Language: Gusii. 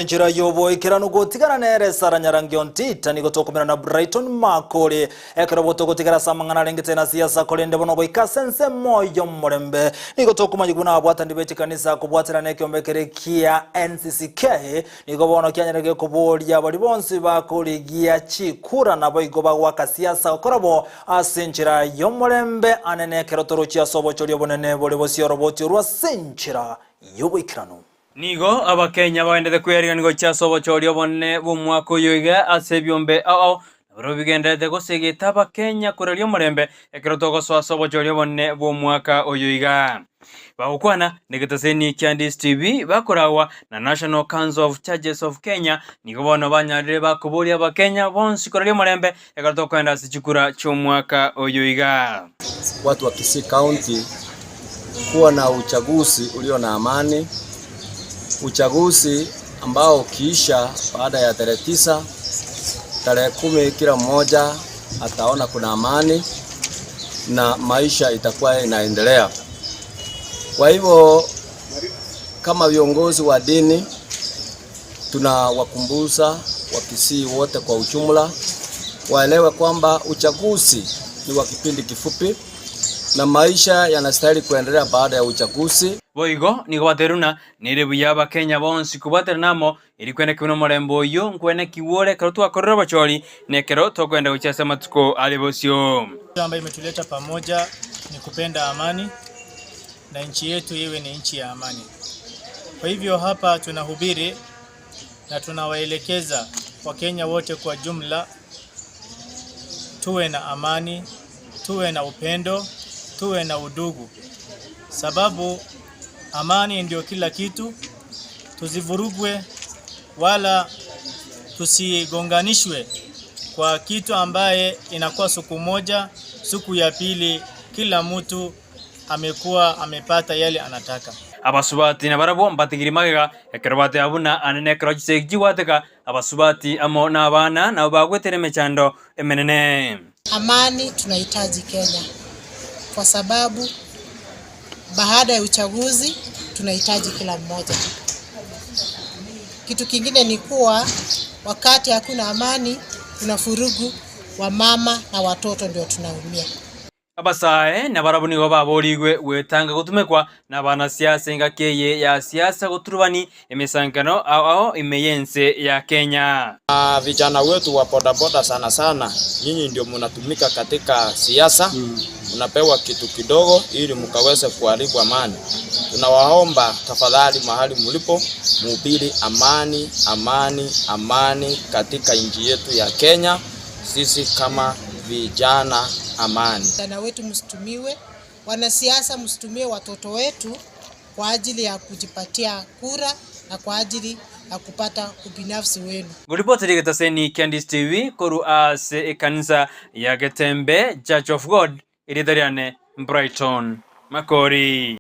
Enchera y'oboikeranu gotigana nere Sarah Nyarangi Ontita nigo tokomera na Brighton Makori ekero botogotigara ase amang'ana arengete na siasa korende bono goika ase ensemo y'omorembe nigo tokomanya buna abwatani be chikanisa kobwaterana ekeombe kere kia NCCK nigo bono kianyare gekoboria baria bonsi bakorigia chikura naboigo bagoaka siasa gokora bo ase enchera y'omorembe anene ekero torochie ase obochori obonene bore bosio oroboti orwo ase enchera y'oboikeranu. Nigo Abakenya bagenderete kweyarigania gochia ase obochori obonene bw'omwaka oyo iga ase ebiombe ao ao, na barabwo bigendererete gosegeta Abakenya koraria omorembe ekero togosoa ase obochori obonene bw'omwaka oyo iga. Bagokwana negetaseni kia Ndisi TV bakoragwa na National Council of Churches of Kenya, nigo bono banyarire bakoboria Abakenya bonsi koraria omorembe ekero tokoenda ase chikura chi'omwaka oyo iga. Watu wa Kisii County kuwa na uchaguzi ulio na amani, uchaguzi ambao ukiisha baada ya tarehe 9, tarehe 10, kila mmoja ataona kuna amani na maisha itakuwa inaendelea. Kwa hivyo kama viongozi wa dini tunawakumbusha Wakisii wote kwa ujumla waelewe kwamba uchaguzi ni wa kipindi kifupi na maisha yanastahili kuendelea baada ya uchaguzi. Boigo nigo bateire buna nere buya Abakenya bonsi kobwaterana amo eri kwenekigwa nomorembe oyio nkwenekigwa ore ekero twakorire obochori na ekero tokoenda gochia ase amatuko are bosio. Ambayo imetuleta pamoja ni kupenda amani na nchi yetu iwe ni nchi ya amani. Kwa hivyo hapa tunahubiri na tunawaelekeza Wakenya wote kwa jumla, tuwe na amani, tuwe na upendo, tuwe na udugu, sababu amani ndio kila kitu. Tusivurugwe wala tusigonganishwe kwa kitu ambaye inakuwa siku moja, siku ya pili kila mtu amekuwa amepata yale anataka. Abasubati nabarabwo mbatigiri magega, ekero bateba buna ane nekero chisegi chigwateka, abasubati amo nabana nabo bagwetera emechando emenene. Amani tunahitaji Kenya kwa sababu baada ya uchaguzi tunahitaji kila mmoja. Kitu kingine ni kuwa wakati hakuna amani, kuna furugu, wamama na watoto ndio tunaumia. Abasae nabarabwo nigo baborigwe gwetanga gotumekwa nabanasiasa engaki eye ya siasa goturubani emesankano ao ao ime y'ense ya Kenya. Vijana wetu wa bodaboda sana sana, nyinyi ndio mnatumika katika siasa, mnapewa kitu kidogo ili mkaweze kuharibu amani. Tunawaomba tafadhali, mahali mlipo, muhubiri amani, amani, amani katika nchi yetu ya Kenya. Sisi kama vijana amani. Vijana wetu msitumiwe, wanasiasa msitumie watoto wetu kwa ajili ya kujipatia kura na kwa ajili ya kupata ubinafsi wenu. Ngoripoteri egetaseni kia Ndisi TV korwa ase ekanisa ya Getembe Church of God, erieta riane Brighton Makori.